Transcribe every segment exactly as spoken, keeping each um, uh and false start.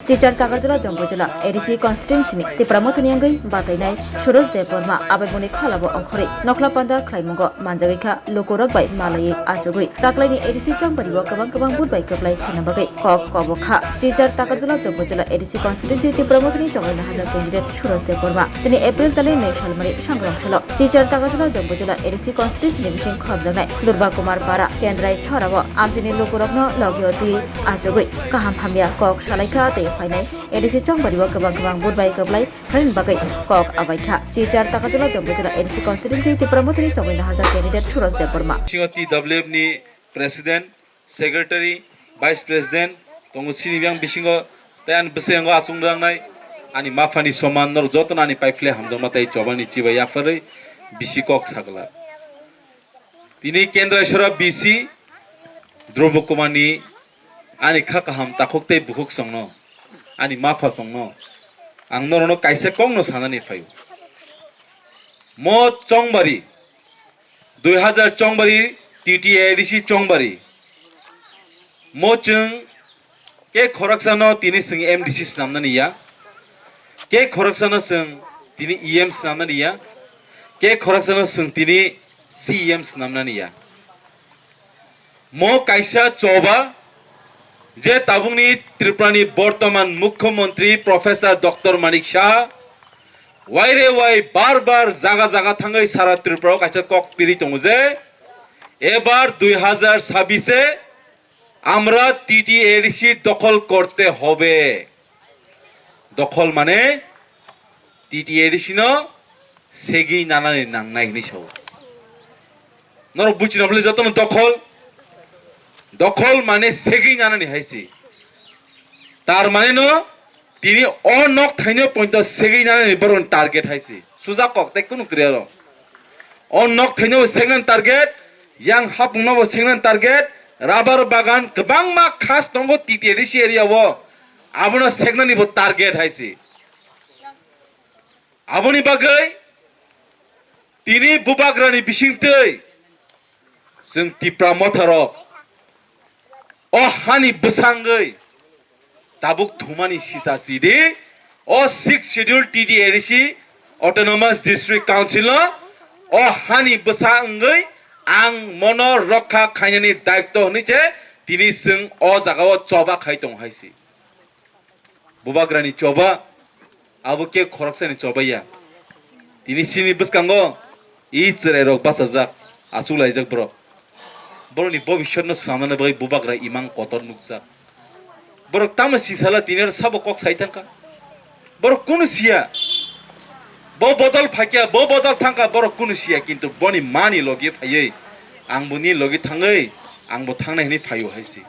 Silchar Takarjala Jambujala A D C constituency ni Tipra Mothani wngwi batainai Suraj Debbarma abaiboni kholabo ongkhorwi nokhla panda khlaimungo manjagwi kha lukurok bai malaiwi achugwi taklaini A D C chongbario kwbang kwbang vote bai kwplai khaina bagwi kok kobo kha. Silchar Takarjala Jambujala A D C constituency Tipra Mothani chongwi nahajak candidate Suraj Debbarma tini April talwi nwi salmani sangrong salo Silchar Takarjala Jambujala A D C constituency ni bising khorjaknai Durba Kumar Para Kendrai chorao amchini lukurokno logio twi achugwi kaham hamya kok salaikha tei phainai A D C chongbario kwbang kwbang vote bai kwplai khlaini bagwi kok abaikha. Silchar Takarjala Jambujala A D C constituency Tipra Mothani chongwi nahajak candidate Suraj Debbarma. Bisingo T W F ni president, secretary, vice president tongo, chini yang bisingo tei ani bwskango achung rangnai ani maphani soman norok jotono ani paiphle hamjakma tei chobani chibai yapharwi bisi kok sagla. Tini Kendra Sora B C Dhrubo Kumarni ani kha kaham takhuk tei bukhuk songno, ani mapha songno ang norokno kaisa kokno sanani phaio. Mo chongbari, dui hazar chongbari, T T A D C chongbari. Mo chwng ke khoroksano tini chwng M D C swnamnani ya, ke khoroksano chwng tini E M swnamnani ya, ke khoroksano chwng tini C E M swnamnani ya. Mo kaisa choba je tabukni Tripurani bortoman Mukhyamantri Professor Doctor Manik Saha waire wai bar bar jaga jaga thangwi sara Tripura o kaisa kok piri tongo je ebar dui hazar sabise amra T T A D C dokhol korte hobe. Dokhol mane T T A D C no segwi nanani nangnai hinwi sao. Norok buchina bole jotono dokhol, dokhol mane segwi nanani hai se. Tar mane no tini o nok thaino pointo segwi nanani borokni target hai se. Suja kok tei kunu kwrwi aro. O nok thaino bo segnan target, yang hapungno bo segnan target, rubber bagan kwbangma khas tongo T T A D C area o. Abono segnani bo target hai se. Aboni bagwi tini bubagrani bisingtwi chwng Tipra motharok o hani bwsangwi tabuk thumani sisa sidi o Sixth Schedule T T A D C Autonomous District Council no o hani bwsa wngwi ang mono rokha khainani daitto hwnwi se tini chwng o jaga o choba khai tongo hai se. Bubagrani choba, abo ke khoroksani choba ya. Tini sini bwskango i chwrairok bachajak, achuklaijak borok. Borokni bobiswtno swnamnani bagwi bubagra imang kotor nukjak. Borok tamo sisala tini oro sabo kok sai thangkha. Borok kunu siya. Bo bodol phaikya, bo bodol thangkha, borok kunu siya, kintu boni mani logi phaiwi, ang boni logi thangwi, ang bo thangnai hwnwi phaio hai se.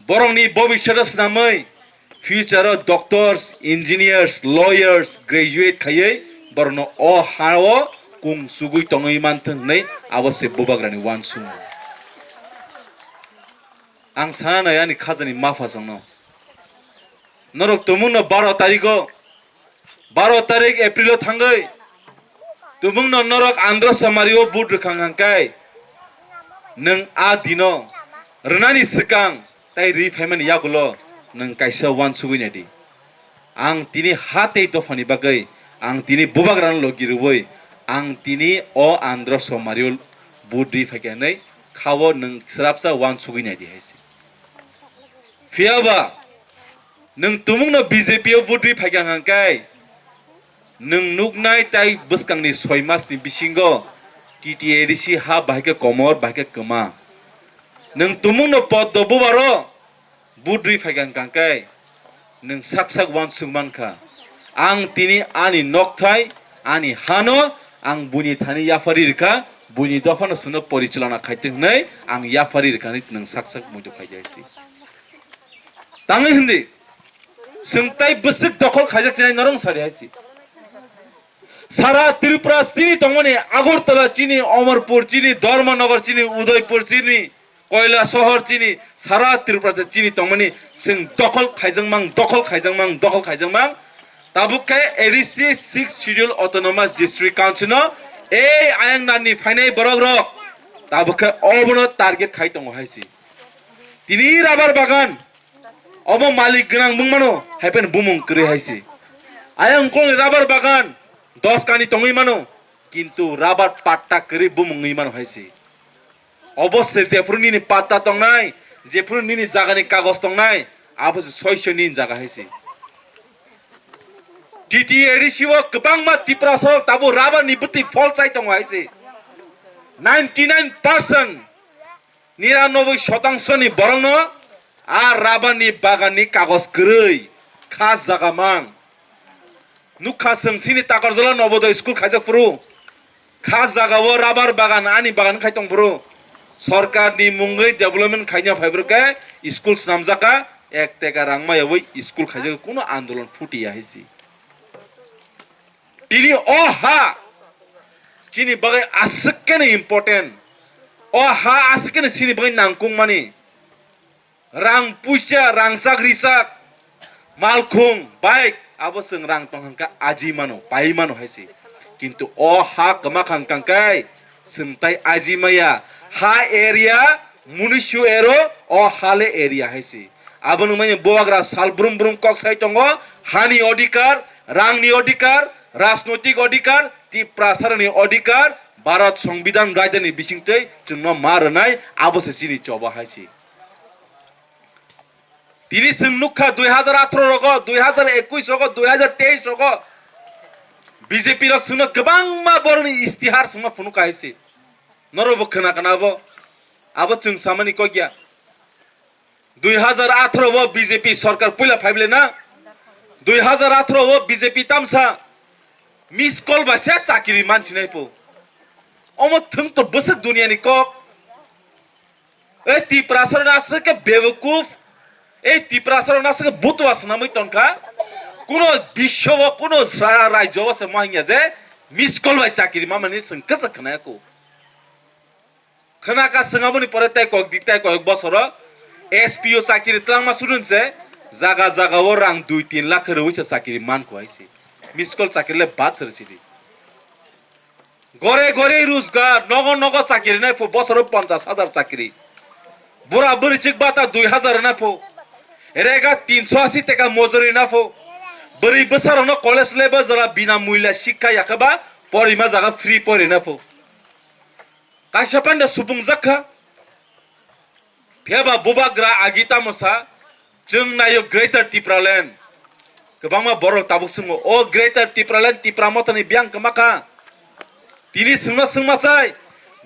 Borokni bobiswtno swnamwi future o doctors, engineers, lawyers, graduate khaiwi borokno o ha-o kung chugwi tongwi manthwng hwnwi abo se bubagrani uansukmung. Ang sana nai ani khajani mapha chwngno. Norok tumungno baro tarikgo, baro tarik April o thangwi tumungno norok Andhra Somari o vote rwkha hwnkha khe nwng a dino rwnani swkang tai ri phaimani yagulo nwng kaisa uansugwi naidi. Ang tini ha tei dophani bagwi ang tini bubagrano logi rwui ang tini o Andhra Somari o vote ri phaikha hwnwi kha-o nwng swrapsa uansugwi naidi hai se. Phiyaba nwng tumungno B J P o vote ri phaikha hwnkha khe nwng nuknai tai bwskangni soi masni bisingo T T A D C ha bahai khe komor, bahai khe kwma. Nwng tumungno poddo bubaro vote ri phaikha hwnkha khe nwng sak sak uansuk mankha. Ang tini ani nokthai, ani hano ang buini thani yapharwi rwkha, buini dophano chwngno porichalona khaitwng hwnwi ang yapharwi rwkha hwnwi nwng sak sak muitu khaidi hai se. Tangwi hindi, chwng tai bwswk dokhol khaijak chinai norok sadi hai se. Sara Tripura chini tongmani Agartala chini, Amarpur chini, Dharmanagar chini, Udaipur chini, Koilasohor chini, sara Tripura se chini tongmani chwng dokhol khaijakmang, dokhol khaijakmang, dokhol khaijakmang. Tabuk khe A D C Sixth Schedule Autonomous District Council no ei ayang nani phainai borok rok tabuk khe obono target khai tongo hai se. Tini rubber bagan, Obo malik gwnang wng mano, hai phano bumung kwrwi hai se. Ayang ukulni rubber bagan dos kani tongwi mano, kintu rubber patta kwrwi bumung wngwi mano hai se. Obo se jephuru nini patta tongnai, jephuru nini jagani kagoj tongnai, abo se soiso nini jaga hai se. T T A D C o kwbangma Tiprasa rok tabuk rubber ni bwtwi phol chai tongo hai se. Ninety nine percent, niranoboi shotangso ni borokno a rubber ni bagan ni kagoj kwrwi kha jaga mang. Nukha chwng chini Takarjala Nobodoy school khaijak phuru. Kha jaga o rubber bagan, ani bagan khai tong phuru. Sorkar ni mungwi development khaina phai phuru khe school swnamjak kha, ek teka rang ma yawi school khaijak, kuno andolon phuti ya hai se. Tini o ha chini bagwi aswk khe no important. O ha aswk khe no chini bagwi nangkukmani. Rang puisa, rangchak risak, malkhung, bike, abo chwng rang tong hwnkha aji mano, pai mano hai se. Kintu o ha kwma kha hwnkha khe chwng tai aji maya. Ha area, munishu ero, o ha le area hai se. Abo nungmani bubagra sal brum brum kok sai tongo, hani odhikar, rangni odhikar, rajnoitik odhikar, Tiprasarani odhikar, Bharat Songbidan raidani bisingtwi chwngno ma rwnai, abo se chini choba hai se. Tini chwng nukha dui hazar atharo rogo, dui hazar ekush rogo, dui hazar teis rogo B J P rok chwngno kwbangma borokni istihar chwngno phunukha hai se. Norokbo khna khna abo, abo chwng samani kok ya. Dui hazar atharo o B J P sorkar puila phaible na, dui hazar atharo o B J P tamsa miss call bai se chakiri mansinai po. Omo thwng to bwswk duniani kok. Ei Tiprasarok aswk khe bewkuf. Ei Tiprasarok aswk khe butua swnamwi tongkha. Kuno biswo, kuno sa-, rajyo o se ma hwnya je miss call bai chakiri mamani chwng kwchak khwnaya kho. Khwnaka chwng aboni pore tei kok di, tei kok bosoro S P O chakiri twlangma sudun se jaga jaga o rang dui tin lakh rwui se chakiri mankho hai se. Miss call chakiri le bad se rwsidi. Gore gore rojgar, nogo nogo chakiri nai pho, bosoro ponchas hajar chakiri. Bura bwrwi chik bata dui hajar nai pho. Rega tinso asi teka mojori nai pho. Bwrwi bwsarokno college level jora bina muila sikha yakhaba porima jaga free pori nai pho. Kaisa panda supung jakha. Phiya ba bubagra agi tamo sa, chwng naio Greater Tipraland. Kwbangma borok tabuk swngo, o Greater Tipraland Tipra Mothani biyang kwma kha? Tini swngno swngma chai,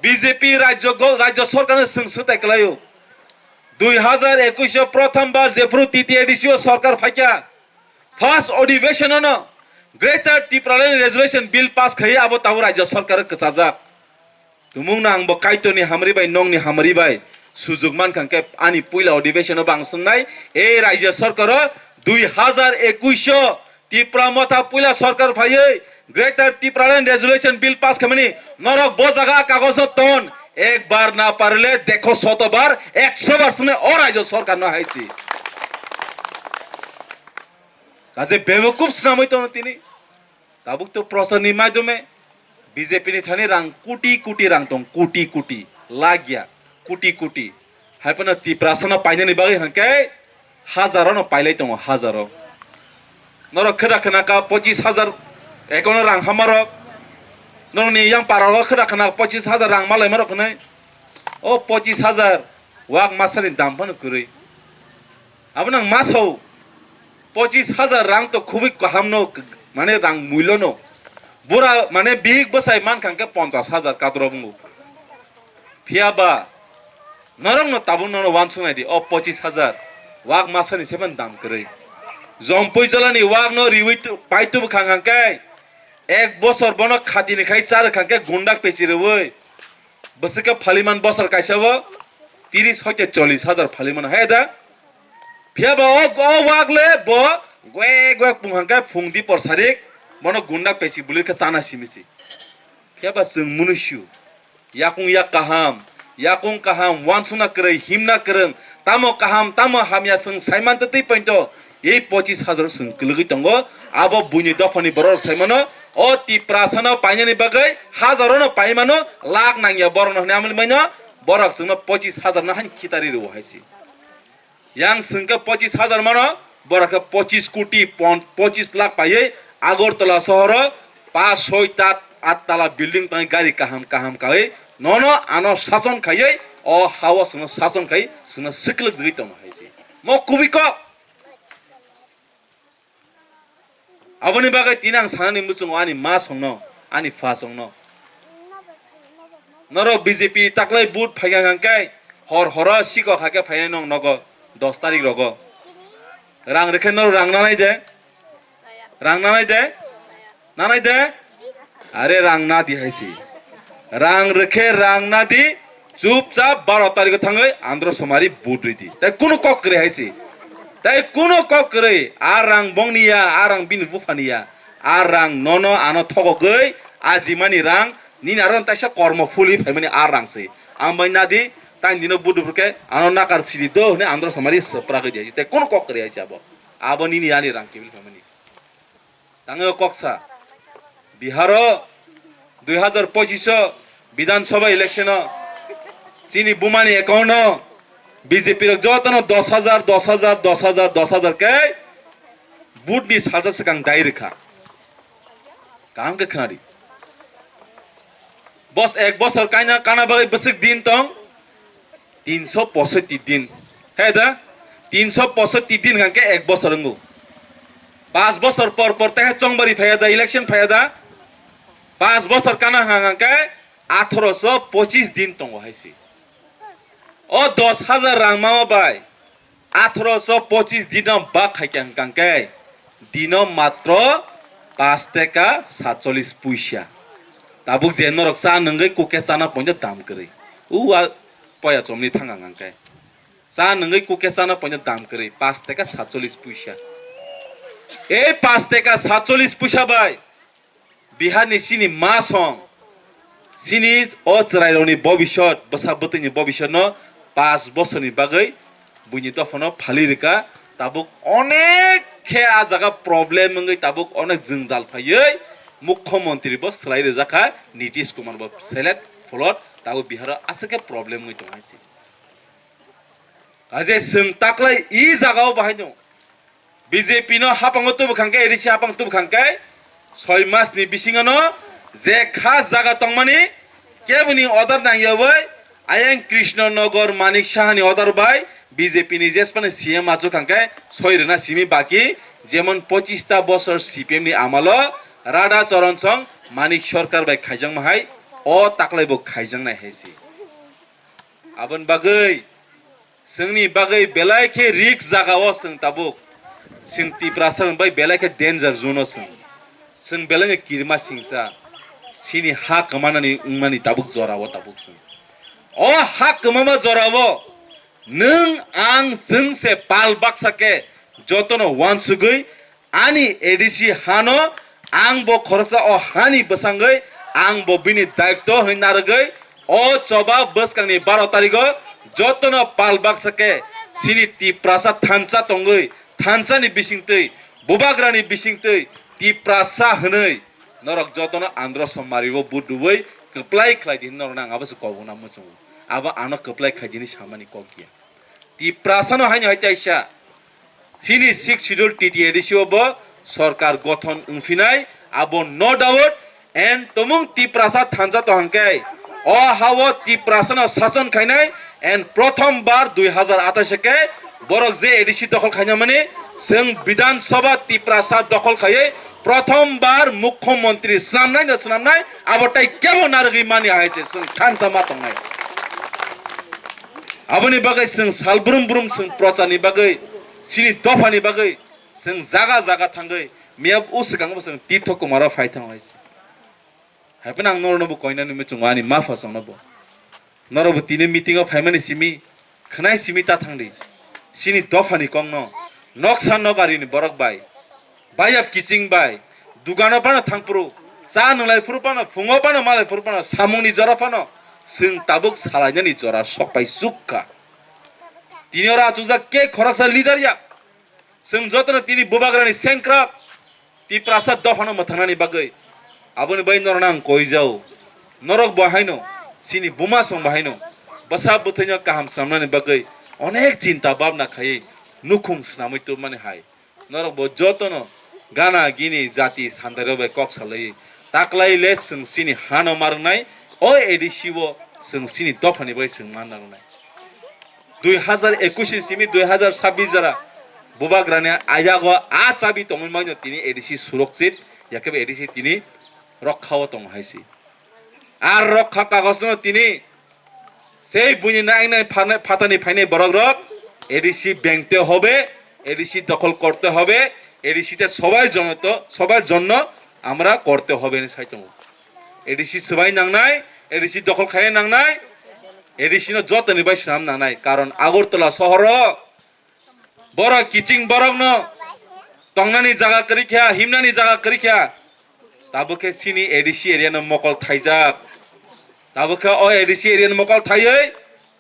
B J P rajyo go-, rajyo sorkarno swng swtai kwlaio. Dui hazar ekush o prothom bar jephru T T A D C o sorkar phaikha, first odhibeshon no Greater Tipraland Resolution Bill pass khai abo tabuk rajyo sorkar kwchajak. Tumungno ang bo Kaitorni hamari bai, nongni hamari bai sujug mankha hwnkhe ani puila odhibeshon o bo ang swngnai, e rajya sorkar o dui hazar ekush o Tipra Motha puila sorkar phaiwi Greater Tipraland Resolution Bill pass khaimani norok bo jaga kagoj no ton, ek bar na parile dekho soto bar, ekso bar swngnai o rajya sorkar no hai si. Kaje bewakuf swnamwi tono tini. Tabuk to prosar ni maidome B J P ni thani rang koti koti rang tong, koti koti, lakh ya, koti koti. Hai phano Tiprasa no painani bagwi hwnkhe hazaro no pailai tongo, hazaro. Norok kheda khna ka pochis hajar account o rang hamarok. Norok ni yang para o kheda khna pochis hajar rang malai marok hwnwi. O pochis hajar wak masani dam phano kwrwi. Abo nang ma sao, pochis hajar rang to khubui kaham no, mane rang muilo no. Bura mane bihik bwsai mankha hwnkhe ponchas hajar kadro bungo. Phiya ba norok no tabuk no wansuk nai di, o pochis hajar wak masani se man dam kwrwi. Jompui jala ni wak no riwi tu-, pai tubu khang hwnkhe ek bosor bono khati ni khai char hwnkhe gundak pechirwi. Bwswk khe phaliman bosor kaisa o tiris hoite chollis hajar phaliman hai da. Phiya ba o, o wak le bo gwe gwe pung hwnkhe phung dipor sarik bono gunda pechi bwlwi khe chana simi si. Phiya ba chwng munusu yakung yak kaham, yakung kaham, wansukna kwrwi, himna kwrwng, tamo kaham, tamo hamya chwng saiman twtwi pointo. Ei pochis hajar chwng kwlwgwi tongo, abo buini dophani borok rok saimano, o Tiprasano painani bagwi hajarono paimano, lakh nangya borokno hwnwi amoni maino, borok chwngno pochis hajarno haino khitari rwo hai se. Yang swngkhe pochis hajar mano, borok khe pochis koti pon-, pochis lakh paiwi Agartala sohoro pas soi ta at tala building tangwi gari kaham kaham kaiwi nono ano sason khaiwi o hao swngno sason khai swngno swklwk jagwi tongma hai se. Mo kubui kok. Aboni bagwi tini ang sanani muchungo ani ma songno, ani pha songno. Norok B J P taklai vote phaikha hwnkhe hor horo sikok hakhe phainai nong nogo dos tarik rogo. Rang rwkhe norok rang nanai de? Rang nanai de? Nanai de? Are rang nadi hai se. Rang rwkhe rang nadi, chupchap baro tarikho thangwi Andhra Somari vote rwdi. Tai kunu kok kwrwi hai se. Tai kunu kok kwrwi, a rang bongni ya, a rang bini buphani ya. A rang nono ano thogogwi, a jimani rang, nini aro taisa kormo phulwi phaimani a rang se. Ang bai nadi, tai nino vote rwkhe ano nakar sidi do hwnwi Andhra Somari swprak di hai se. Tai kunu kok kwrwi hai se abo. Abo nini ani rang kibil phaimani. Tangwi o kok sa. Biharo dui hazar pochis o Bidhan Sabha election o chini bumani account o B J P rok jotono dos hajar, dos hajar, dos hajar, dos hajar khe vote ni salsa swkang dai rwkha. Kaham khe khwnadi. Bos ek bosor kaina kana bagwi bwswk din tong? Tinso posotti din. He da? Tinso posotti din hwnkhe ek bosor wngo. Pas bosor por por teha chongbari phaiya da, election phaiya da? Pas bosor kana hwnkhe athroso pochis din tongo hai se. O dos hajar rang mama bai athroso pochis dino bak khaikha hwnkhe dino matro pas teka satchollis puisa. Tabuk je norok cha nwngwi kuke chana poito dam kwrwi. U a poya chomni thang ang hwnkhe. Cha nwngwi kuke chana poito dam kwrwi pas teka satchollis puisa. Ei pas teka satchollis puisa bai Biharni chini ma song, chini o chwrairokni bobisot, bwsa bwtwini bobisotno pas bosorni bagwi buini dophano phali rwkha. Tabuk onek khe a jaga problem wngwi tabuk onek jwngjal phaiwi mukhyamantri bo swlai rwjakha, Nitish Kumar bo select pholot tabuk Biharo aswk khe problem wngwi tong hai se. Kaje chwng taklai i jagao bahaino B J P no hapango tubukha hwnkhe, A D C hapang tubukha hwnkhe, soi mas ni bisingo no je kha jaga tongmani keboni order nangyawi ayang Krishna Nagar Manik Saha ni order bai B J P ni jespani C M achuk hwnkhe soi rwna simi baki, jemon pochis ta bosor C P M ni amalo Radha Charan Song Manik Sarkar bai khaijakma hai o taklai bo khaijaknai hai se. Aboni bagwi chwngni bagwi belai khe risk jaga o chwng tabuk. Chwng Tiprasa rok bai belai khe danger zone o chwng. Chwng belai khe kirima singsa. Chini ha kwmanani wngmani tabuk jora o tabuk chwng. O ha kwmama jora o nwng ang chwng se pal baksa khe jotono uansugwi ani A D C hano ang bo khoroksa o hani bwsangwi ang bo bini daitw hwnwi narwgwi o choba bwskangni baro tarigo jotono pal baksa khe chini Tiprasa thansa tongwi thansani bisingtwi bubagrani bisingtwi Tiprasa hwnwi norok jotono Andhra Somari o vote rwwi kwplai khlai di hwnwi norokno ang abo se kobokna muchungo. Abo ano kwplai khlai di hwnwi samani kok ya. Tiprasano haino hai taisa. Chini Sixth Schedule T T A D C o bo sorkar gothon wngphinai, abo no doubt, and tomung Tiprasa thansa to hangke o hao Tiprasano sason khainai, and prothom bar dui hazar atais ke borok je A D C dokhol khaina mani, chwng Bidhan Sabha Tiprasa dokhol khaiwi prothom bar Mukhyamantri swnamnai no swnamnai, abo tai kebo narwgwi mani hai se chwng thansa ma tongnai. Aboni bagwi chwng sal brum brum chwng procharni bagwi, chini dophani bagwi chwng jaga jaga thangwi, miyap o swkang bo chwng Tirtho Kumaro phai thango hai se. Hai phano ang norokno bo koinani muchungo ani ma pha chwngno bo. Norok bo tini meeting o phaimani simi, khwnai simi ta thangdi. Chini dophani kokno, noksa nogarini borok bai, bayap kiching bai, dugano phano thangphuru, cha nwnglai phuru phano, phungo phano, malai phuru phano, samungni jora phano, chwng tabuk salainani jora sokpai chukha. Tini oro achukjak ke khoroksa leader ya. Chwng jotono tini bubagrani sengkrak Tiprasa dophano mwthangnani bagwi. Aboni bai norokno ang koi jao. Norok bo haino, chini buma song bo haino, bwsa bwthaino kaham swnamnani bagwi Onek chinta bhabna khaiwi nukhung swnamwi tubumani hai. Norok bo jotono gana gini jati sandairok bai kok salaiwi taklai le chwng chini hano ma rwngnai, o A D C o chwng chini dophani bai chwng ma narwngnai. Dui hazar ekush ni simi dui hazar sabbish jora bubagrani ayago a chabi tongwi mano tini A D C suroksito, yakhe bo A D C tini rokha o tongo hai se. Ar rokha kagoj no tini sei buini nai nai phane-, phatani phainai borok rok A D C bengte hobe, A D C dokhol korte hobe, A D C te sobai jonno to, sobai jonno amra korte hobe hinwi sai tongo. A D C swbai nangnai, A D C dokhol khai nangnai, A D C no jotoni bai swnam nangnai. Karon Agartala sohoro borok kiching borokno tongnani jaga kwrwi kha, himnani jaga kwrwi kha. Tabuk khe chini A D C area no mokol thaijak. Tabuk khe o A D C area no mokol thaiwi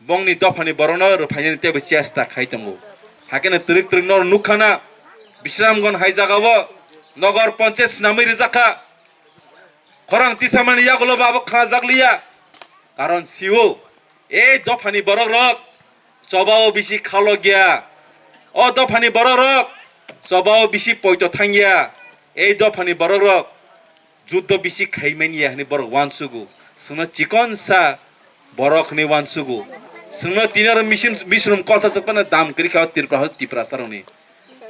bongni dophani borokno rwphainani teibo chesta khai tongo. Hakhe no twrwk twrwk no nukha na Bisramganj hai jagao Nogor Panchayat swnamwi rijak kha. Khorang tisamani yagulo bo abo khnajak liya. Karon sio, ei dophani borok rok chobao bisi khalok ya. O dophani borok rok chobao bisi poito thang ya. Ei dophani borok rok juddo bisi khaimani ya hwnwi borok uansugo. Chwngno chikonsa borok hwnwi uansugo. Chwngno tini oro misim, misrum kolsa chukphano dam kwrwi kha o Tripura, Tiprasa rokni.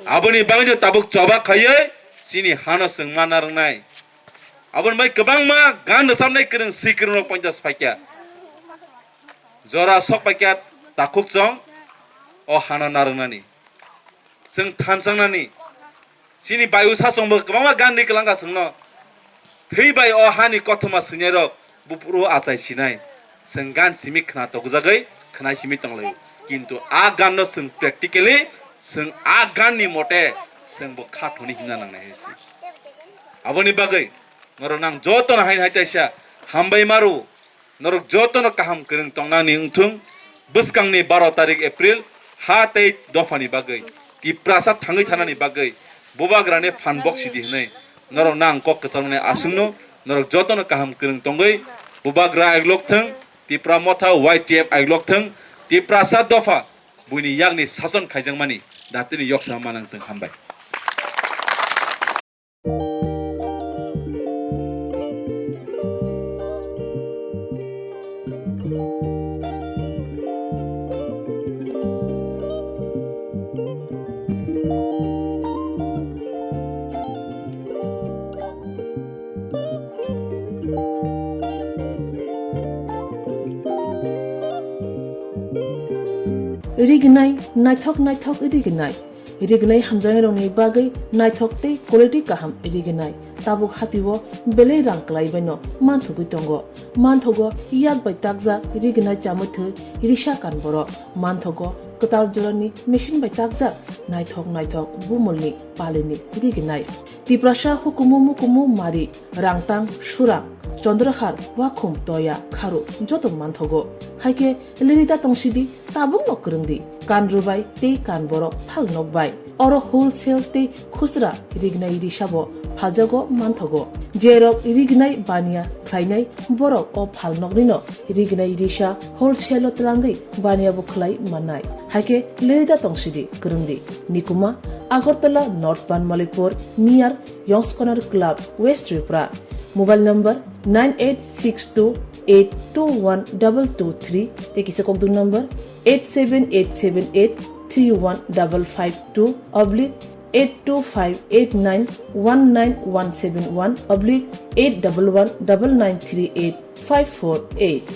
Aboni bagwi no tabuk choba khaiwi chini hano chwng ma narwknai. Aboni bai kwbangma gan rwchapnai kwrwng swi kwrwng rok ponchas phaikya. Jora sok paikya takhuk chong o hano narwknani. Chwng thansangnani. Chini bayu sachwng bo kwbangma gan ri kwlangkha chwngno. Thwi bai o hani kothoma swinai rok buphuru achai sinai. Chwng gan simi khna tokjagwi khna simi tonglaio. Kintu a gan no chwng practically chwng a gan ni mote chwng bo kha thoni himna nangnai hai se. Aboni bagwi norok nang joto no haini hai taisa hambai maru. Norok jotono kaham kwrwng tongnani wngthung. Bwskangni baro tarik April ha tei dophani bagwi Tiprasa thangwi thanani bagwi bubagrani phan boksidi hwnwi norokno ang kok kwchalmani aswkno norok jotono kaham kwrwng tongwi bubagra aiglok thung, Tipra Motha Y T F aiglok thung, Tiprasa dopha buini yakni sason khaijakmani datini yoksa manang thung. Hambai. Rignai, naithok naithok rignai. Rignai hamjaknairokni bagwi naithok tei quality kaham rignai. Tabuk hatio belai rang kwlaibaino manthogwi tongo. Manthogo yak bai takjak rignai chamwi thwi risa kan borok. Manthogo kwtal jorani machine bai takjak naithok naithok bumulni palini rignai. Tiprasa hukumu mukumu mari, rangtang, surang, chondrohar, wakhum, toya, kharu joto manthogo. Haikhe lirida tongsidi, tabukno kwrwngdi, kan rwbai tei kan borok phal nokbai. Oro wholesale tei khusra rignai risabo phaljago manthogo. Jerok rignai baniya khlainai borok o phal noknino rignai risa wholesale-o twlangwi baniya bo khlai mannai. Haikhe lirida tongsidi, kwrwngdi. Nikuma, Agartala North Banmalipur, near Yong's Corner Club, West Tripura. Mobile number nine eight six two eight two one double two three, tei kisa kokduk number eight seven eight seven eight three one double five two oblique eight two five eight nine one nine one seven one oblique eight double one double nine three eight five four eight.